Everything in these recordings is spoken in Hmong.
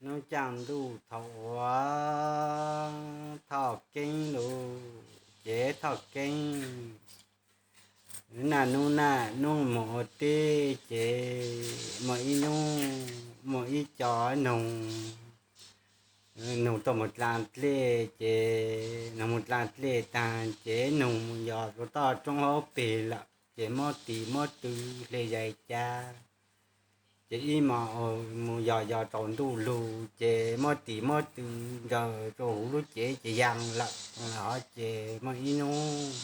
Hnub caaj ntuj thaum uas Thoj Keeb lug, ces Thoj Keeb naj nub naj nub moog ua teb, ces muaj ib nub muaj ib co noog, noog tuaj moog dlaa dlej, ces noog moog dlaa dlej taag ces noog moog yos rua toj roob hauv peg lawm, ces muab tis muab tw hle zais ca. Ces ib mos moog yos yos tsaus ntuj lug, ces muab tis muab tw ntsaws rua huv lub cev ces yaa lawm. Ces muaj ib nub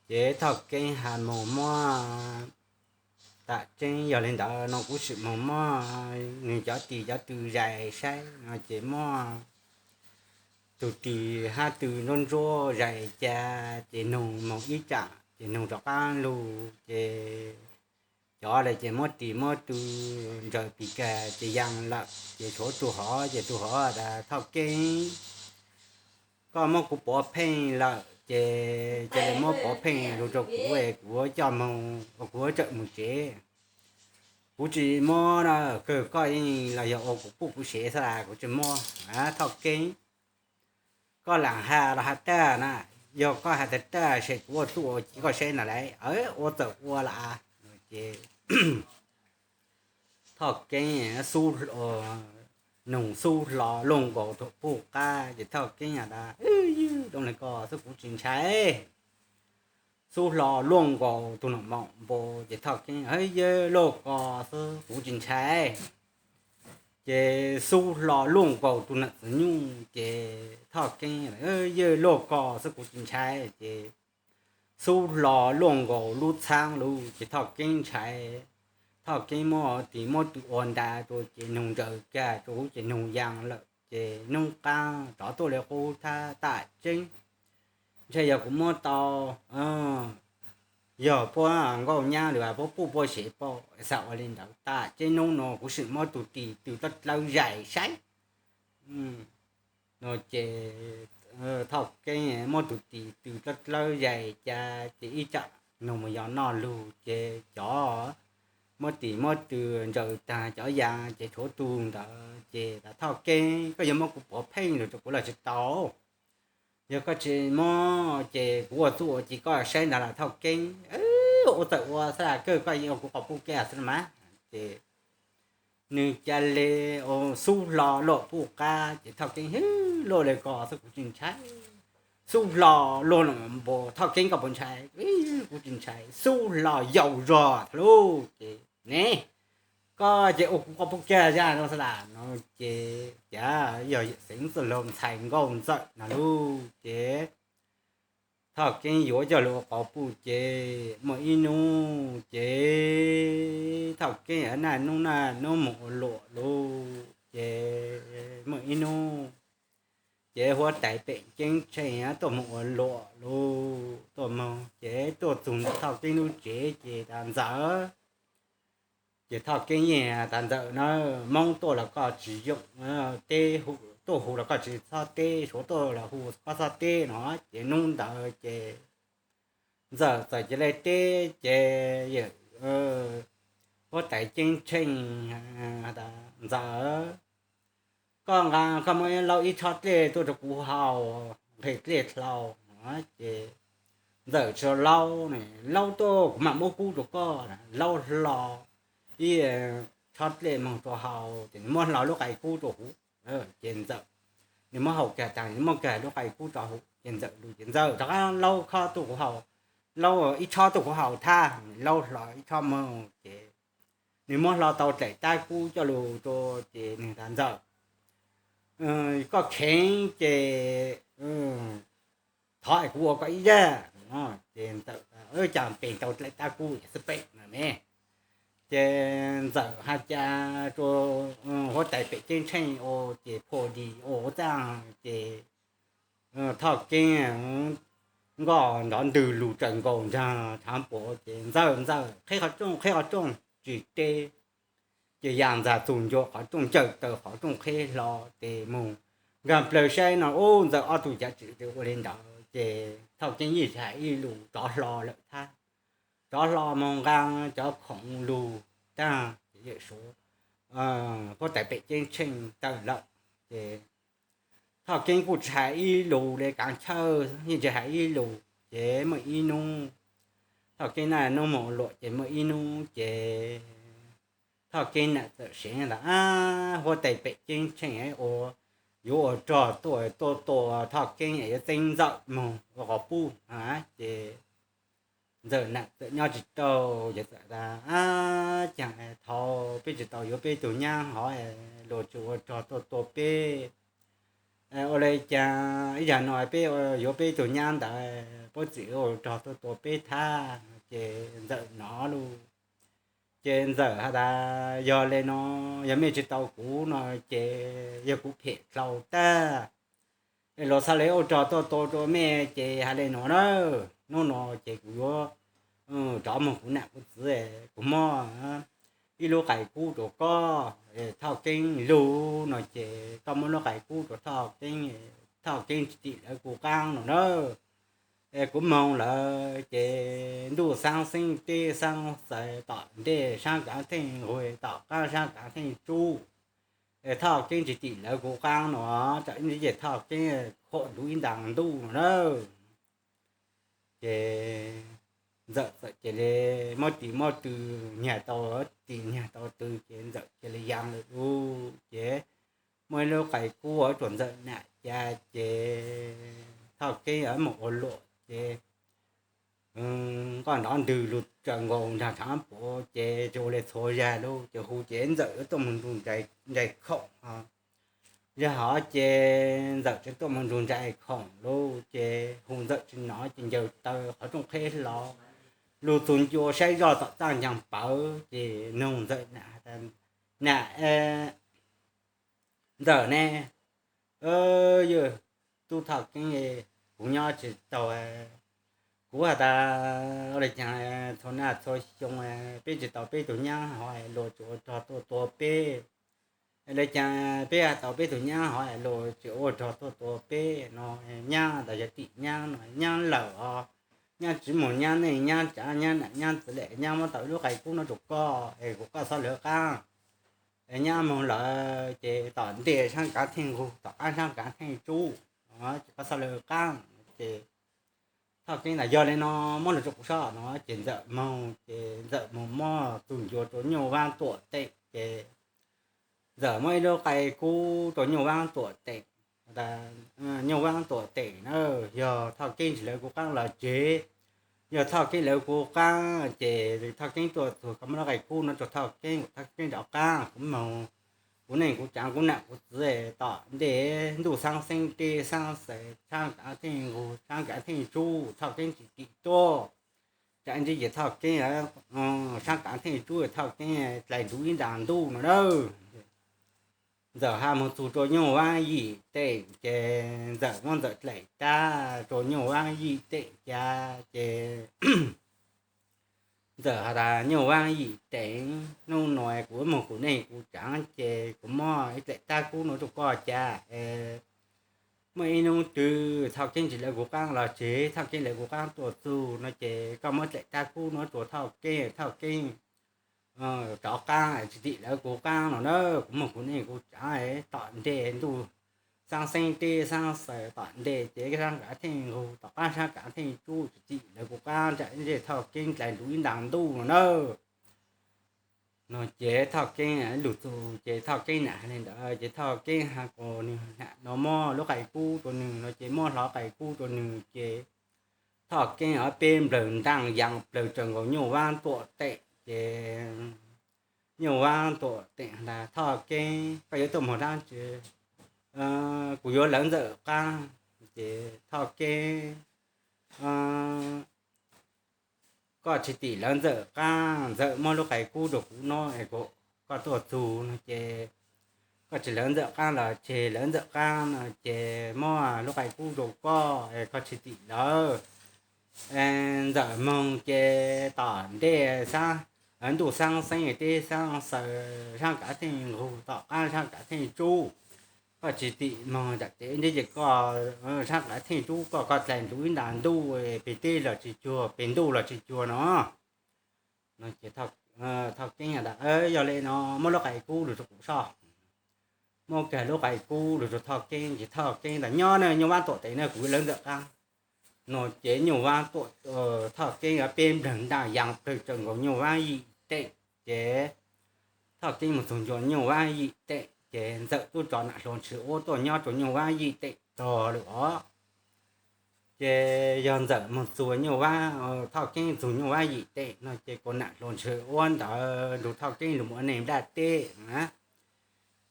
ces Thoj Keeb has moog muab tam tseeb, yog le ntawd no kuv sim moog muab nwg cov tis cov tw zais saib no, ces muab tug tis hab tw ntsuab ntsuab zais ca, ces noog moog ib tsaam ces noog rov qaab lug, ces cov le ces muab tis muab tw ntsaws pig kag ces yaa lawm, ces tshuav tug hov, ces tug hov tas Thoj Keeb, koj muab kuv pov pheej lawm, ces ca le muab pov pheej lug rua kuv, kuv coj moog, kuv txawm moog tsev. Kuv tsis muab na, kawg koj yeej los yog ua kuv puj kuv sev xwb las, kuv tsis muab. Thoj Keeb, koj lam has los has tag na, yog koj has tag tag ces kuv ua txuj ua ci koj saib na lauj. Ua txawm ua las. Ces Thoj Keeb xub, noog xub hlo luaj nkaus tug puj qab, ces Thoj Keeb has tas, Ywg, zoo le ko xwb kuv tsis ntshai. Xub hlo luaj nkaus tug nom moom npo, ces Thoj Keeb, Ywg, luaj ko xwb kuv tsis ntshai. Ces xub hlo luaj nkaus tug nam txiv nyuj, ces Thoj Keeb, Ywg, luaj ko xwb kuv tsis ntshai. Ces xub hlo luaj nkaus lub txhaab lug, ces Thoj Keeb ntshai. Thoj Keeb muab tis muab tw ua nta rua, ces noog ntsaws kag rua huv, ces noog yaa lawm. Ces nub qaab rov tuaj le qub thab, tam tseeb ntshe yog kuv muab tau, yog puab nkauj nyab lawm puab puj puab sev paub, xav ua le ntawd. Tam tseeb nub nuav kuv sim muab tug tis tw dlawb dlawb zais saib no. Ces Thoj Keeb muab tug tis tw dlawb dlawb zais ca, ces ib tsaam noog moog yos noj lug, ces cov muab tis muab tw ntsaws taag cov yaa, ces tshuav tug ntawd ces tas, Thoj Keeb, koj yog muab kuv pov pheej lug rua kuv los tsis tau. Yog koj tsis muab ces kuv ua txuj ua ci koj saib ntag las Thoj Keeb. Ua txawm ua xwb, kawg koj yeej ua kuv quas puj kiag xwb mas. Ces nwg ca le xub hlo luaj puj qab, ces Thoj Keeb, Ywg, luaj le ko xwb kuv tsis ntshai. Xub hlo luaj nom moom npo, Thoj Keeb koj puas ntshai? Kuv tsis ntshai. Xub hlo yau zog thaum lug, ces ne, koj ces ua kuv quas puj kiag zag no xwb las no. Ces cas yog Xeev Txwj Laug ntxhais nkauj ntxawm no lug, ces Thoj Keeb yuav coj lug ua quas puj. Ces muaj ib nub ces Thoj Keeb naj nub naj nub moog ua luam lug, ces muaj ib nub ces huab tais Pem Ceeb Tsheej tuaj moog ua luam lug, tuaj moog ces tuaj txug ntawm Thoj Keeb lub tsev ces tas, Ntxawm. Ces Thoj Keeb yeej tas, Ntxawm na, Moob tuaj los koj tsis yoom, teb tuaj hu los koj tsis txhob teb, Suav tuaj los hu koj txhob teb no. Ces nub ntawd ces Ntxawm txawm cia le teb, ces huab tais Ceeb Tsheej tas, Ntxawm, koj nqa, koj muab laub ib tshob dlej tuaj rua kuv haus, nqhis dlej dlhau. Ces Ntxawm tsis laub, laub tuaj kuv mam muab kub rua koj. Laub hlo ib tshob dlej moog rua haus, ces nws muab hlo lub qai kub rua huv. Ces Ntxawm, nws muab haus kag taag, nws muab kag lub qai kub rua huv, ces Ntxawm lug, ces Ntxawm rov qab laub khob tuaj kuv haus, laub ib tshob tuaj kuv haus thab. Laub hlo ib tshob moog, ces nws muab hlo tau dlaim tab kub coj lug rua, ces nws tas, Ntxawm, koj kheev ces thov es kuv ua koj ib zag. Ces Ntxawm cas pem tau dlaim tab kub xwb pem no ne. Ces Ntxawm has cas rua huab tais Pem Ceeb Tsheej ua, ces phua di ua txaj, ces Thoj Keeb nkoj nrov ntwg lug tsaws nkaus nraag tshav puam, ces, Ntxawm, Ntxawm, qheb qhov rooj, qheb qhov rooj, tsis teb. Ces ya ntxag txug ncua qhov rooj, ncaws taw qhov rooj, qheb hlo, ces moog nkag plawg saib no, ub, Ntxawm ob tug cav tsis ua le ntawd, ces Thoj Keeb yeej tsis has ib lus, rov hlo lawm thab. Rov hlo moog nqaa cov khoom lug tag, ces Yawm Suav huab tais pem ceeb tsheej tawm lawm. Ces Thoj Keeb kuj tsis hais ib lus li, kaav chawj yeej tsis hais ib lus. Ces muaj ib hnub Thoj Keeb naj nub moog ua luam, ces muaj ib hnub ces Thoj Keeb nam txawm seev ntag, ab, huab tais pem ceeb tsheej ua, yuav ua rog tuaj tuaj tua Thoj Keeb es yuav txeeb Ntxawm moog ua quas pub. Ces Ntxawm nam txawm nyob tsis tau, ces txawm tas, ab, caag thaum peb tsis tau yuav peb tug nyab hov, luag tsis ua rog tuaj tua peb. Ua le caag ib zag no peb yuav peb tug nyab ntawd, puab txwm ua rog tuaj tua peb thab. Ces Ntxawm nov lug, ces Ntxawm has tas, yog le no, yog mej tsis tau kuv no ces yog kuv phem dlhau tag. Es luag xaav le ua rog tuaj tua rua mej ces has le nuav na, nub no ces kuv yuav rov moog kuv nam kuv txiv, kuv muab ib lub qais kub rua koj, Thoj Keeb lug no ces koj muab lub qais kub rua Thoj Keeb, Thoj Keeb tsis tim lawv kuv qaab no na. Es kuv moog lawm ces ntuj xaab xeeb teb xaab xaws, tom ntej saab kaav theej nqug, tom qaab saab kaav theej tsub. Es Thoj Keeb tsis tim lawv kuv qaab no, tam ib ntsis ces Thoj Keeb khuam nrug ib ntaag ntuj no na. Ces Ntxawm txawm cia li muab tis muab tw, nyag tau tis nyag tau tw ces Ntxawm cia li yaa lawm lug. Ces muaj ib lub qais kub rua Ntxawm nam ca, ces Thoj Keeb moog ua luam ces nqaj nrov ntwg lug tsaws nkaus nraag tshaav puam ces tsis ua le txhua zag lug, ces hu ces Ntxawm yuav tuaj moog nrug nraim khoom. Zag hov ces Ntxawm tseem tuaj moog nrug nraim khoom lug, ces hu Ntxawm tsis nov ces ncaws taw qhov rooj qheb hlo lug txug ncua saib zoj tom txaaj ncaag pawv ces noog Ntxawm nam, nam, Ntxawm ne, yog tub Thoj Keeb, kuv nyob tsis tau. Kuv has tas ua le caag txhua naj txhua xyoo peb tsis tau peb tug nyab hov luag tsis ua rog tuaj tua peb. Le caag peb tau peb tug nyab hov luag tsis ua rog tuaj tua peb no, nyab tas yog tim nyab no, nyab lawm os, nyab tsis moog nyab neej nyab tsaav nyab nam nyab txiv lawm, nyab muab tau ib lub qais kub nuav rua koj es kuas koj txhob lawv qaab. Nyab moog lawm ces tom ntej saab kaav theej nqug, tom qaab saab kaav theej tsub, ces koj txhob lawv qaab. Ces Thoj Keeb tas yog le no, muab lug rua kuv saib no. Ces Ntxawm moog, ces Ntxawm moog muab txug ncua rua Nyuj Vaab Tuam Teem ces Ntxawm muab ib lub qais kub rua Nyuj Vaab Tuam Teem. Nyuj Vaab Tuam Teem na, yog Thoj Keeb tsis lawv kuv qaab los tseg, yog Thoj Keeb lawv kuv qaab ces Thoj Keeb tuaj txug koj muab lub qais kub nuav rua Thoj Keeb, Thoj Keeb rov qaab, kuv moog kuv neej kuv tsaav kuv nam kuv txiv, tom ntej ntuj xaab xeeb teb xaab xaws, saab kaav theej nqug saab kaav theej tsub Thoj Keeb tsis tim tuaj. Tam ib ntsis ces Thoj Keeb, saab kaav theej tsub Thoj Keeb dlais nrug ib ntaag ntuj no na. Ntxawm has moog txug rua Nyuj Vaab Yim Teem ces Ntxawm muab Ntxawm dlaim tag rua Nyuj Vaab Yim Teem ca ces Ntxawm has tas Nyuj Vaab Yim Teem, nub nua kuv moog kuv neej kuv tsaav ces kuv muab ib dlaim tag kub nuav rua koj ca. Muaj ib nub twg Thoj Keeb tsis lawv kuv qaab los tseg, Thoj Keeb lawv kuv qaab tuaj txug no ces koj muab dlaim tag kub nuav rua Thoj Keeb, Thoj Keeb rov qaab tsis tim lawv kuv qaab no na. Kuv moog kuv neej kuv tsaav tom ntej ntuj xaab xeeb teb xaab xaws, tom ntej ces saab kaav theej nqug, tom qaab saab kaav theej tsub tsis tim lawv kuv qaab, tam ib ntsis Thoj Keeb dlais nrug ib ntaag ntuj no na. No ces Thoj Keeb lug txug ces Thoj Keeb nam has le ntawd ces Thoj Keeb has kuas nwg nam no muab lub qais kub rua nwg no ces muab hlo qais kub rua nwg ces Thoj Keeb peb nplawg ntaaj yaa plawg tsaws nkaus Nyuj Vaab Tuam Teem ces Nyuj Vaab Tuam Teem tas Thoj Keeb, koj yuav tuaj moog dlaab tsi? Kuv yuav lawv Ntxawm qaab. Ces Thoj Keeb, koj tsis tim lawv Ntxawm qaab, Ntxawm muab lub qais kub rua kuv no es koj tuaj txug no ces koj tsis lawv Ntxawm qaab los tseg, lawv Ntxawm qaab no ces muab lub qais kub rua koj es koj tsis tim lawv. Ntxawm moog ces tom ntej ntuj xaab xeeb teb xaab xaws, saab kaav theej nqug, tom qaab saab kaav theej tsub, koj tsis tim moog tam ib ntsis ces koj saab kaav theej tsub koj, koj dlais nrug ib ntaag ntuj, peg teb los tsis cuag, peg ntuj los tsis cuag no. No ces Thoj Keeb tas, Yog li no muab lub qais kub lug rua kuv soj. Muab kiag lub qais kub lug rua Thoj Keeb ces Thoj Keeb tas, Nyob na Nyuj Vaab tuam tes na, kuv yuav lawv Ntxawm Qaab. No ces Nyuj Vaab tuam, Thoj Keeb peb nplawg ntaaj yaa plawg tsaws nkaus Nyuj Vaab yim teem ces Thoj Keeb moog txug ncua Nyuj Vaab yim teem ces Ntxawm tub tso nam hluas ntshis uab tuaj nyob rua Nyuj Vaab yim teem tog lawm os. Ces yog Ntxawm moog txug Nyuj Vaab, Thoj Keeb txug Nyuj Vaab yim teem no ces kuas nam hluas ntshis uab ntawd nrug Thoj Keeb lug mus ua neej nplaj teb na.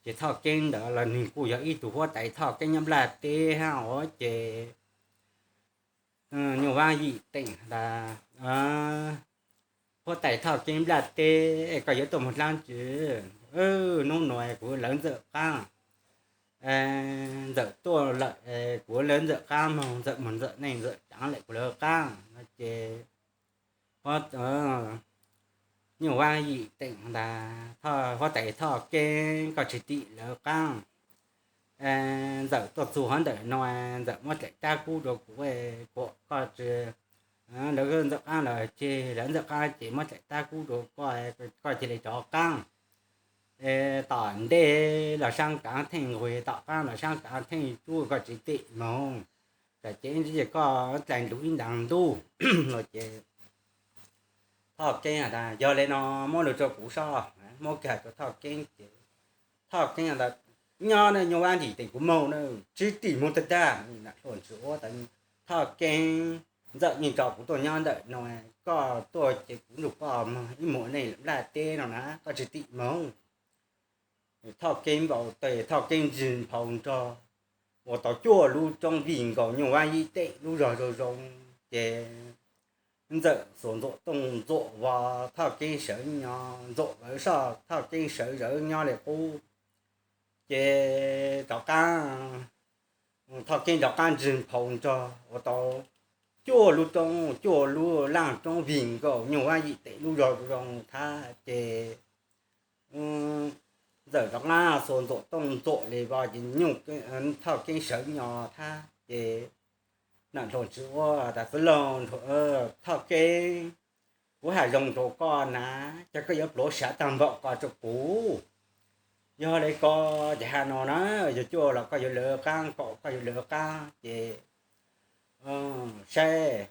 Ces Thoj Keeb ntawd los nwg kuj yog ib tug huab tais Thoj Keeb nyob nplaj teb hab os. Ces Nyuj Vaab yim teem tas, Huab tais Thoj Keeb nplaj teb, koj yuav tuaj moog dlaab tsi? Nub nua kuv lawv Ntxawm Qaab. Ntxawm tuaj lawm, kuv lawv Ntxawm Qaab moog, Ntxawm moog Ntxawm neej Ntxawm caav lawm kuv lawv qaab no ces Nyuj Vaab yim teem tas, Huab tais Thoj Keeb, koj tsis tim lawv qaab. Ntxawm tuaj txug huv ntawm no, Ntxawm muab dlaim dlaab kub rua kuv, kuas koj tsis lawv Ntxawm Qaab los ces lawv Ntxawm Qaab ces muab dlaim dlaab kub rua koj, koj cia li rov qaab. Tom ntej los saab kaav theej nqug, tom qaab los saab kaav theej tsub, koj tsis tim moog, tsam ces koj dlai nrug ib ntaag ntuj no ces Thoj Keeb tas, Yog li no muab lug rua kuv soj. Muab kiag rua Thoj Keeb ces Thoj Keeb tas, Nyob na Nyuj Vaab yim teem, kuv moog na, tsis tim moog tag tag. Nam hluas ntshis uab tas, Thoj Keeb, Ntxawm yeej tso kuv tuaj nyob ntawm no, koj tuaj ces kuv nrug koj moog ib muag ua neej nplaj teb no na, koj tsis tim moog. Thoj Keeb npau taws, Thoj Keeb ntsig nphau nrog, ua tau cuaj lub roob vij nkaus Nyuj Vaab yim teem lub zog zoo zoo ces Ntxawm xuas ntxuam tooj ntxuam vos, Thoj Keeb sawv nyo, ntxuam vawv soj, Thoj Keeb sawv zawv nyob li qub. Ces rov qaab, Thoj Keeb rov qaab ntsig nphau nrog ua tau cuaj lub roob, cuaj lub laaj roob vij nkaus Nyuj Vaab yim teem lub zog zoo thab ces Ntxawm rov qaab xuas ntxuam tooj ntxuam li vos ces Thoj Keeb sawv nyo thab ces nam hluas ntshis uab tas, Xwb laug Thoj Keeb, kuv has zoo rua koj na, cas koj yuav pluav sav taag npaum ko rua kuv? Yog li ko ces has no na, yog cuaj los koj yuav lawv qaab, kaum koj yuav lawv qaab ces saib.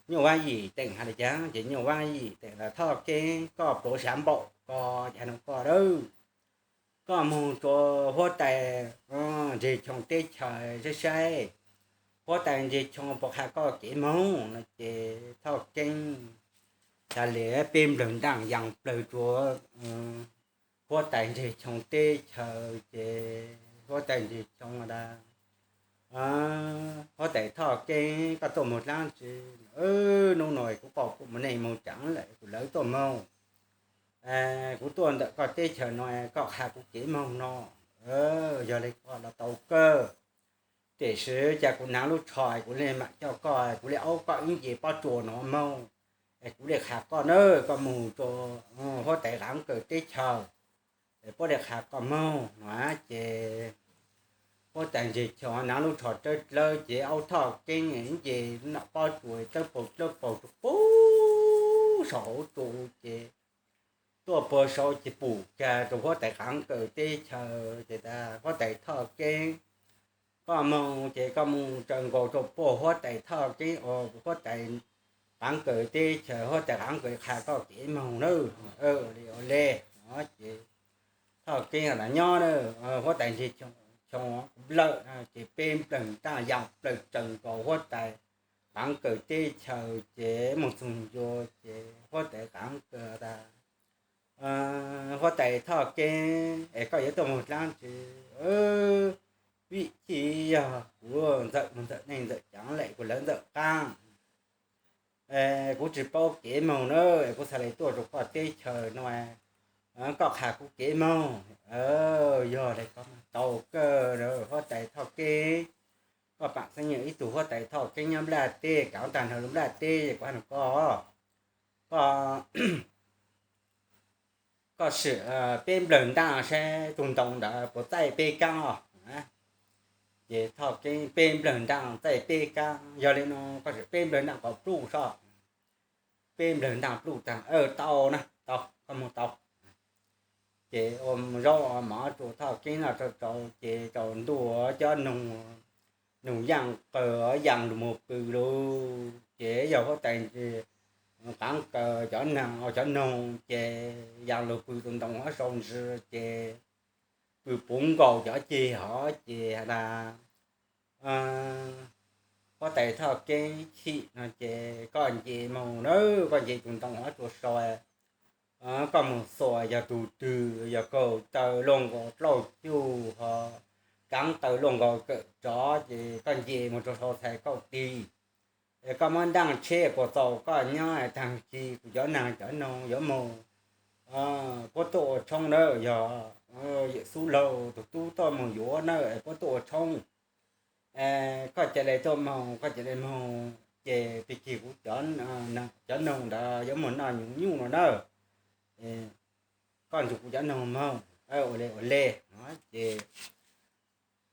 Nyuj Vaab yim teem has li cas ces Nyuj Vaab yim teem tas, Thoj Keeb, koj pluav sav npaum ko ces has no koj lawm, koj moog rua huab tais Ntseg Choo teb chaws saib saib, huab tais Ntseg Choo puas qha koj kev moog no ces Thoj Keeb tas li peb nplawg ntaaj yaa plawg rua huab tais Ntseg Choo teb chaws ces huab tais Ntseg Choo tas, Huab tais Thoj Keeb, koj tuaj moog dlaab tsi? Nub nua kuv quaj quaj moog neej moog caav lawm, kuv lawv tuaj moog. Kuv tuaj ntawm koj teb chaws no, koj qha kuv kev moog no. Yog li koj los tau kawg, tiam sis cas kuv naav lub tsho kuv le maam coj koj, kuv le aub koj ib nce pob tsuas no moog, es kuv le qha koj na, koj moog rua huab tais Kaav Kaws teb chaws, es puab le qha koj moog no ces huab tais Ntseg Choo naav lub tsho dlawb dlawb ces aub Thoj Keeb ib nce noj pob tsuas dlawb paug dlawb paug rua puag saum huv tsuas ces tuaj puag saud ces pum kag rua huab tais Kaav Kaws teb chaws ces tas, Huab tais Thoj Keeb, koj moog ces koj moog tsaws nkaus rua puag huab tais Thoj Keeb, huab tais Kaav Kaws teb chaws, huab tais Kaav Kaws qha koj kev moog na. Li ua le no ces Thoj Keeb tas, Nyob na, huab tais Ntseg Choo, kuv lawm. Ces peb nplawg ntaaj yaa plawg tsaws nkaus huab tais Kaav Kaws teb chaws ces moog txug ncua ces huab tais Kaav Kaws tas, Huab tais Thoj Keeb, es koj yuav tuaj moog dlaab tsi? Vim tsi yog kuv Ntxawm moog Ntxawm neej Ntxawm caav lawm, kuv lawv Ntxawm qaab. Kuv tsis paub kev moog na, kuv xaav le tuaj rua koj teb chaws no, koj qha kuv kev moog. Yog le ko tau kawg, huab tais Thoj Keeb, koj paam xeeb yog ib tug huab tais Thoj Keeb nyob nplaj teb, kaav taag nrho lub nplaj teb, kuv has no koj, koj, koj sim peb nplawg ntaaj saib tug ntoo ntawd puas txaij peb kaab os. Ces Thoj Keeb, Peb nplawg ntaaj txaij peb kaab. Yog le no koj sim peb nplawg ntaaj qhov pluj soj. peb nplawg ntaj pluj taag, tau na, tau, koj moog tau. Ces ua zaub mov rua Thoj Keeb noj rau rau ces tsaus ntuj cov noog, noog yaaj qaws yaaj lug moog pw lug. Ces yog huab tais ntsis qaav kaws cov noog, cov noog ces yaaj lug pw tus ntoo huv sau ntsis ces pw puv nkaus cov ceg hov ces has tas, huab tais Thoj Keeb chim no ces koj nce moog na, koj nce tus ntoo hov rua sau, koj moog xuas yog tug twg, yog kaug taw luaj nkaus dlauj cug ho kaav taw luaj nkaus kawm rov ces koj nce moog rua sau txhais kauj tig. Es koj muab ntaaj tsheb puas txaus koj nyob, taag kis kuv cov naag cov noog yuav moog puab tuaj ua tshoob na, yog Yawm Xub Laug tug tub tuaj moog yuav na, puab tuaj ua tshoob. Koj ca le tuaj moog, koj ca le moog ces pig kig kuv cov noog ntawd yuav moog noj nyuj nyuj no na. Koj nrug kuv cov noog moog, ua le ua le. Ces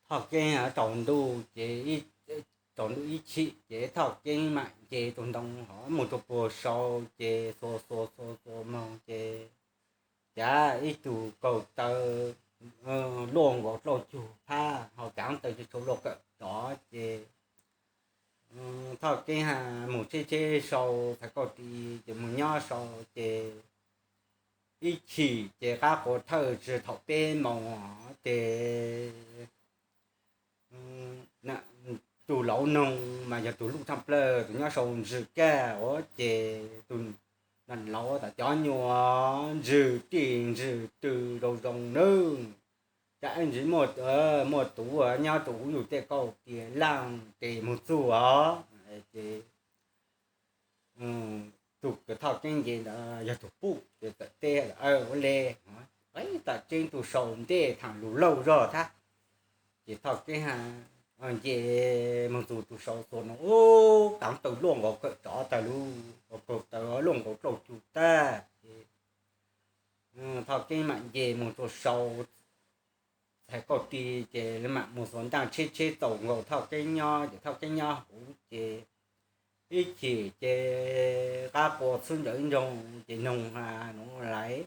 Thoj Keeb tsaus ntuj ces, tsaus ntuj ib chim ces Thoj Keeb mam nce tus ntoo hov moog rua puag sau ces xuas xuas xuas xuas moog ces cav ib tug kaug taw luaj nkaus dlauj cug phab ho kaav taw tsis tshua luaj kawm rov ces Thoj Keeb has moog tsheb tsheb sau txhais kauj tig ces moog nyob sau ces ib chim ces qab qua thawj tsis thaum peb moos ces tug lauv noog mas yog tug luj tshaaj plawg tug nyob sau ntsws kaj ua ces tug lauv tas cov nyuas ntsws tij ntsws tw zoo zoo nawb. Tsam ntsis muaj tuv nyob rua huv yug tej kauj tig laaj tes moog txug os. Ces tug kws Thoj Keeb nce ntawd yog tug puj ces txawm teb ua le, tam tseeb tug sau ntej thaam lug laug zog thab. Ces Thoj Keeb has nce moog txug tug sau xuas no ub kaav taw luaj nkaus kawm rov tag lug, kaug taw luaj nkaus dlauj cug tag ces Thoj Keeb mam nce moog rua sau txhais kauj tig ces mam moog xuas ntaaj tsheb tsheb txaus nkaus Thoj Keeb nyob ces Thoj Keeb nyob huv ces ib chim ces qab qua txhub ntsawv nroog ces noog has nuav lais,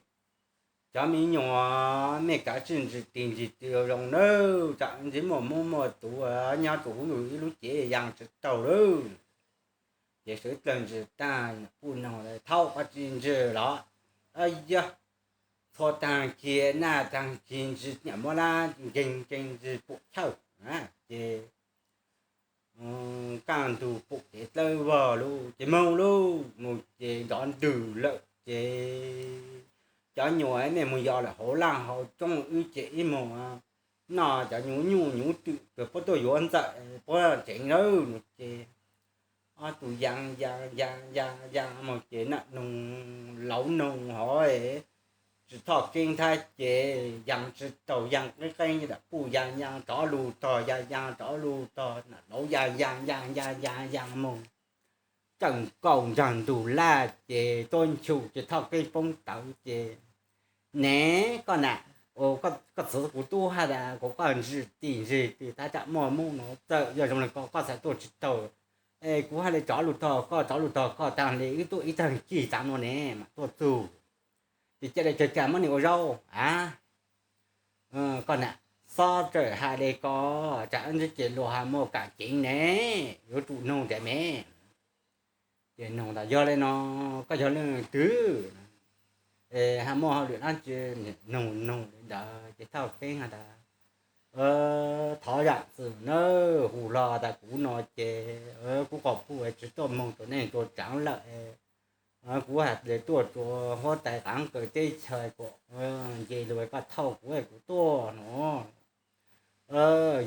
cov me nyuam mej kav tsij ntsws tis ntsws tw zoo nawb, tsam ntsis muaj moob muaj tuv nyob rua huv yug ib lub cev yaa tsis taug lawm. Ces sawv dlawg ntsws tag puj noog thaub qab tsis ntsws los, yog txhua taag kiag naj taag kiag ntsws nyam muab lab nkeeg nkeeg ntsws puam chawj ces kaj ntug pum kev dlawb vog lug ces moog lug mus ces nrov ntwg lawm ces cov nyuas nej mus yos lawm hauv laaj hauv tsoob wb ces ib moog noj cov nyuv nyuj nyuv twm puab tuaj yuav ntxawm puab tseev lawm no ces ob tug yaa yaa yaa yaa yaa mus ces nam noog lauv noog hov tsis Thoj Keeb thab ces yaa tsis taug, yaa qeeb qeeb dam puj yaa yaa rov lug tog, yaa yaa rov lug tog, nam lauv yaa yaa yaa yaa yaa yaa mus tseem kaum nraag ntug laj ces tuab nchu ces Thoj Keeb poob tawv ces, ne, koj nam, koj txwv kuv tub hab tas kuv koj ntsws tis ntsws tw tab tsam muaj moob no txawm yog zoo le ko koj txhaj tuaj tsis taug, es kuv hab le rov lug tog koj, rov lug tog koj taag le wb tuaj ib taag kis tav no ne mam tuaj txug. Ces ca le kag kag muab nwg ua zaub a. Koj nam, xob txawm has le ko, tsam ntsis ces luag has muaj kam ceev ne, yuav tsum noog nrad me. Ces noog tas yog le no, koj yog leej twg, has muaj hauj lwm dlaab tsi? Noog noog le ntawd ces Thoj Keeb has tas, thov zaam txim nawb, hu hlo tas kuv no ces kuv quas puj tsis tuaj moog rua neej rua tsaav lawm. Kuv has le tuaj rua huab tais qaav kaws teb chaws kuas nce lug koj thauj kuv, kuv tuaj no.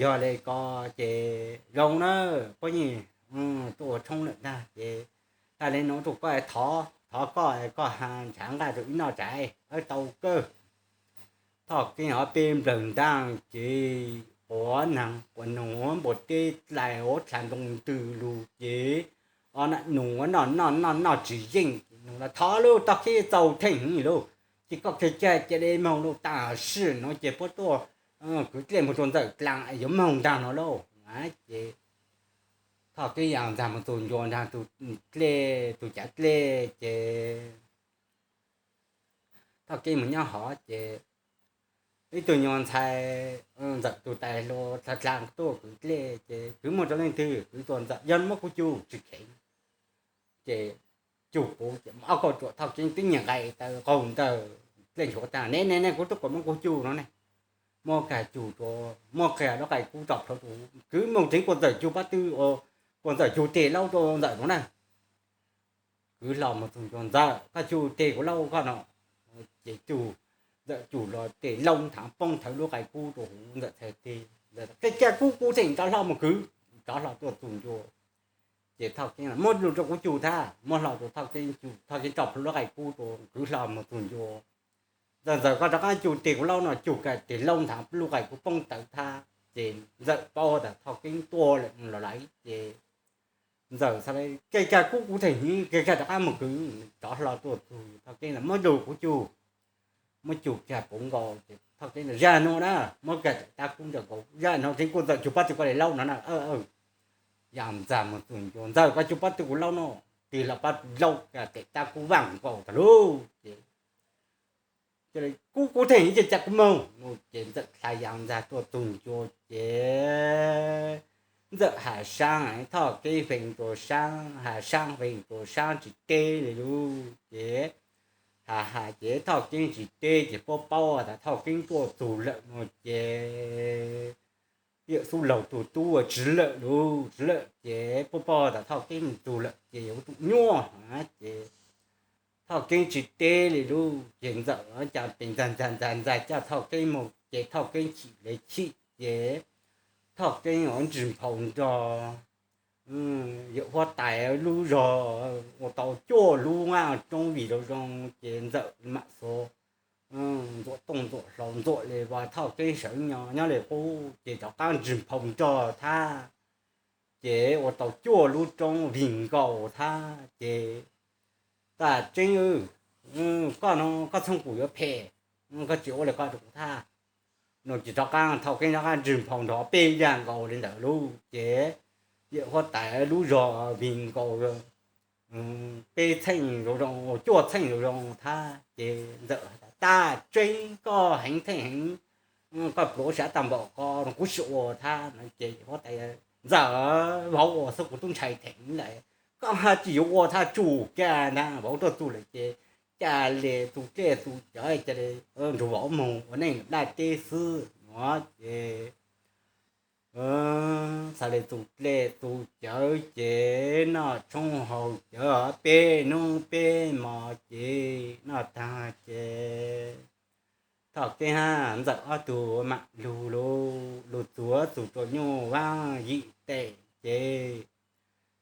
Yog le ko ces zoo na, puab yeej tuaj ua tshoob lawm ntag ces tas le nuav rua koj thov, thov koj, koj has nrhav nqaj rua wb noj tsaiv, tau kawg. Thoj Keeb hov peb nplawg ntaag ces quav naag quav noog npua teb dlais huv dlha ntoo ntws lug ces o nam nug noj noj noj noj tsis yeej, nug los thov lug tog kib txaus theej lug ces koj kag kag ca le moog lug tam sim no ces puab tuaj kwv dlej moog rua ntxawm dlaag yuav moog ntaag no lauj. Ces Thoj Keeb ya ntxag mus txug ncua nraag tus dlej, tus cav dlej ces Thoj Keeb mus nyob hov ces ib tug nyuag ntxhais, Ntxawm tus tais hluas dlha dlha tuaj kwv dlej ces kwv muaj rau leej twg kwv tuaj Ntxawm, yog muab kuv cug tsis kheev. Ces cug puv ces ob kauj ruam Thoj Keeb twb nyiag nqais taw qaug ntawm dlej nchuav taag ne ne ne kuv tub kuam muab kuv cug no ne. Muab kag cug rua, muab kag lub qai kub tso plhuav rua, kwv moog tseev kuas Ntxawm cug pab twg, kuas Ntxawm cug tes laub rua Ntxawm no na. Kwv hlo mus txug ncua Ntxawm koj cug tes kuv laub koj no. Ces cug, Ntxawm cug los tes laub nthav poob thawv lub qai kub rua huv Ntxawm txhais teg. Kag kag kub kuv theem rov hlo mus kwv, rov hlo tuaj txug ncua. Ces Thoj Keeb muab lug rua kuv cug thab, muab hlo rua Thoj Keeb cug, Thoj Keeb tso plhuav lub qai kub rua kwv hlo mus txug ncua. Ntxawm, Ntxawm koj rov qaab cug tes kuv laub no, cug kag tes laub nthav lub qai kub poob tawv thab. Ces Ntxawm paub tas Thoj Keeb tuaj lawm los lawm ces Ntxawm xaav le kag kag kub kuv theem hnyv, kag kag rov qaab mus kwv, rov hlo tuaj txug Thoj Keeb muab lug kuv cug, muab cug kag puv nkaus ces Thoj Keeb zag nuav na, muab kag tes tab kub nraag nkaus, zag nuav tseev kuas Ntxawm cug pab twg koj le laub no na. Ya ntxag mus txug ncua Ntxawm koj cug pab twg kuv laub no, tig hlo pab laub kag tes tab kub vaaj nkaus tag lug ces kub kuv theem hnyv ces ca kuv moog no ces Ntxawm dlha ya ntxag tuaj txug ncua ces Ntxawm has saab, Thoj Keeb feem rua saab, has saab feem rua saab tsis teb le lug ces has has ces Thoj Keeb tsis teb ces puab paub tas Thoj Keeb tuaj txug lawm no ces yawm xub laug tug tub tsis lawm lug, tsis lawm ces puab paub tas Thoj Keeb mus txug lawm ces yuav ua tug nyuaj ces Thoj Keeb tsis teb le lug ces Ntxawm ca pes ntxag ntxag ntxag ntxag coj Thoj Keeb mus ces Thoj Keeb chim le chim ces Thoj Keeb ua ntsig nphau nrog yawm huab tais lub zog ua tau cuaj lub nqaj roob vig zoo zoo ces Ntxawm mam xuas ntxuam tooj ntxuam hlau ntxuam le vas Thoj Keeb sawv nyo nyob le qub ces rov qaab ntsig nphau nrog thab ces ua tau cuaj lub roob vig nkaus thab ces tas Tseeb, koj no koj txhob kuv yuav phem, koj tsis ua le koj rua kuv thab no ces rov qaab Thoj Keeb rov qaab ntsig nphau nrog peb yag nkaus le ntawd lug ces yawm huab tais lub zog vig nkaus peb txheej zoo zoo, cuaj txheej zoo zoo thab ces Ntxawm tas Tseeb, koj heev theej heev, koj pluav sab tag npaum ko no kuv sim ua thab no ces huab tais Ntxawm, vauv ua xwb kuv tub ntshai theem lawm, koj haj tsis yuav ua thab tsum kag ntag, vauv tuaj txug lawm ces ca le txug dlej txug cawv ca le nrug vauv moog ua neej nplaj teb xwb no ces xaav le txug dlej txug cawv ces noj tshoob haus cawv peb hnub peb hmo ces noj taag ces Thoj Keeb hab Ntxawm ob tug mam lug lug lug txug txug rua Nyuj Vaab Yim Teem ces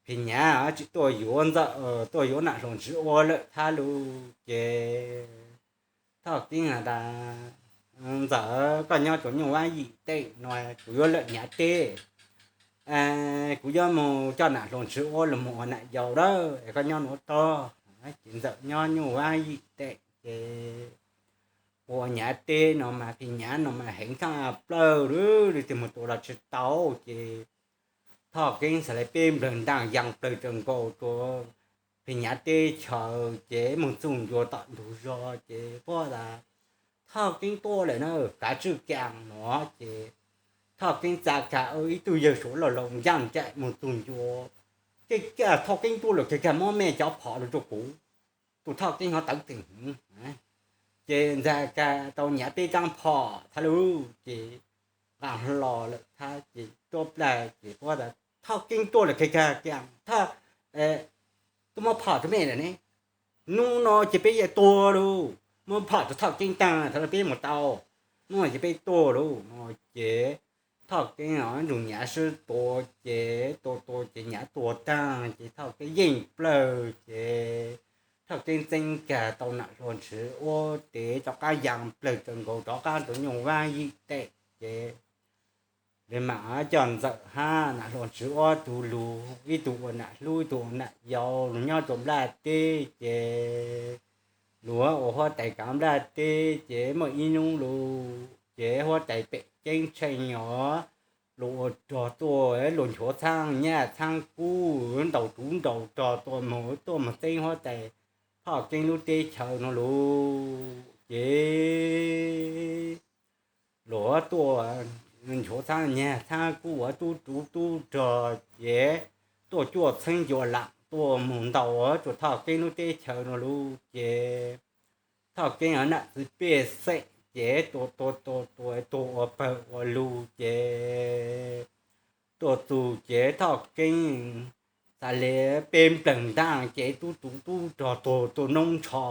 phim nyhav tsis tuaj yuav Ntxawm, tuaj yuav Nam Hluas Ntswv Ua lawm thab lug ces Thoj Keeb has tas Ntxawm, koj nyob rua Nyuj Vaab Yim Teem no kuv yuav lawm Nyav teb, kuv yuav moog coj Nam Hluas Ntswv Ua lug moog ua nam yau lawm es koj nyob nuav tog. Ces Ntxawm nyob Nyuj Vaab Yim Teem ces ua Nyav teb no mas phim nyhav no mas heev tshaj plawg lug, leej twg moog tua los tsis tau ces Thoj Keeb xaav le peb nplawg ntaaj yaa plawg raws nkaus rua phim nyhav teb chaws ces moog txug ncua tom ntug zog ces puab tas Thoj Keeb tuaj lawm na, kav tswj kaam no ces Thoj Keeb txav kag ib tug yawg suav loj laus ncaaj nraim moog txug ncua, kag kag Thoj Keeb tuaj lawm kag kag muab mej cov phom lug rua kuv, tus Thoj Keeb hov tawv teeg hwv ces ntxag kag tau Nyav teb kaab phom thab lug ces nqaa hlo lawm thab ces tuab plag ces puab tas Thoj Keeb tuaj lawm kag kag kag, tuaj muab phom rua mej lawm ne, nub no ces peb yuav tuag lug, muab phom rua Thoj Keeb taag thab lug peb moog tau, nub no ces peb tuag lug no ces Thoj Keeb nrug Nyav sib tua ces tua tua ces Nyav tuag taag ces Thoj Keeb yeej plawg ces Thoj Keeb txeeb kag tau Nam Hluas Ntswv Ua tes rov qaab yaa plawg raws nkaus rov qaab rua Nyuj Vaab Yim Teem ces le maam coj Ntxawm hab Nam Hluas Ntswv Ua tug lug, ib tug ua nam hlub ib tug ua nam yau lug nyob rua nplaj teb ces lug ua huab tais kaav nplaj teb ces muaj ib nub lug ces huab tais pem ceeb tsheej os luas ua rog tuaj, luas nchuav txhaab nyaj txhaab kub, ntaus ruv ntaus rog tuaj moog, tuaj moog txeeb huab tais Thoj Keeb lub teb chaws no lug. Ces luas tuaj nchuav txhaab nyaj txhaab kub ua tub ruv tub rog ces tuaj cuaj txheeb ncua lam tuaj moog ntaus rua Thoj Keeb lub teb chaws no lug. Ces Thoj Keeb nam txiv pej xeem ces tuag tuag tuag tuag tuag ua pawg ua lug ces tuaj txug ces Thoj Keeb xaav le peb nplawg ntaaj ces tub ruv tub rog tuag tuaj noob nrho,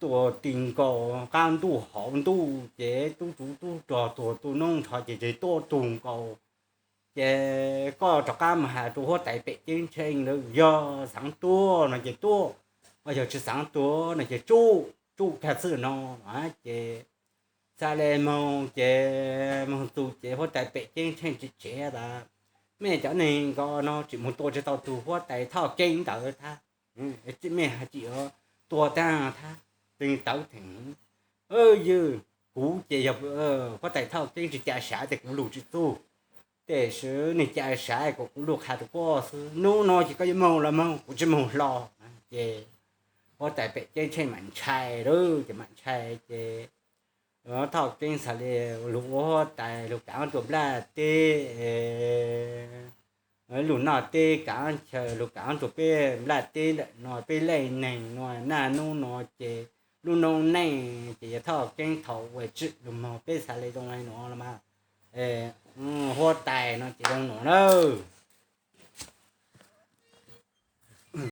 tuaj ti nkaus qaab ntuj hauv ntuj ces tub ruv tub rog tuag tuaj noob nrho ces tuaj tug nkaus. Ces koj rov qaab moog has rua huab tais Pem Ceeb Tsheej lawm, yog xaav tuag no ces tuaj, yog tsi xaav tuag no ces tsuj, tsuj kag xwb no. Ces xaav le moog ces moog txug ces huab tais Pem Ceeb Tsheej tseem tsev tas, mej cov neeg nkaus no tseem moog tua tsi tau tug huab tais Thoj Keeb ntawd thab. Mej has tsi yuav tua taag thab, tawv theem. Ywg, kuv ces yog huab tais Thoj Keeb tsi ca sav ces kuv lug tsi txug, tab sis nwg ca sav kom kuv lug qha rua koj xwb. Nub no ces koj yuav moog los moog, kuv tsi moog hlo. Ces huab tais Pem Ceeb Tsheej mam ntshai lawm, ces mam ntshai ces Thoj Keeb xaav le lug ua huab tais lug kaav rua nplaj teb, lug noj teb kaav chaw, lug kaav rua peb nplaj teb ntawm no peb leej neeg no. Naj nub no ces lub noob neej ces yog Thoj Keeb thaum ua tsim lug moog, peb xaav le zoo le nuav los mas huab tais no ces zoo nuav lawm.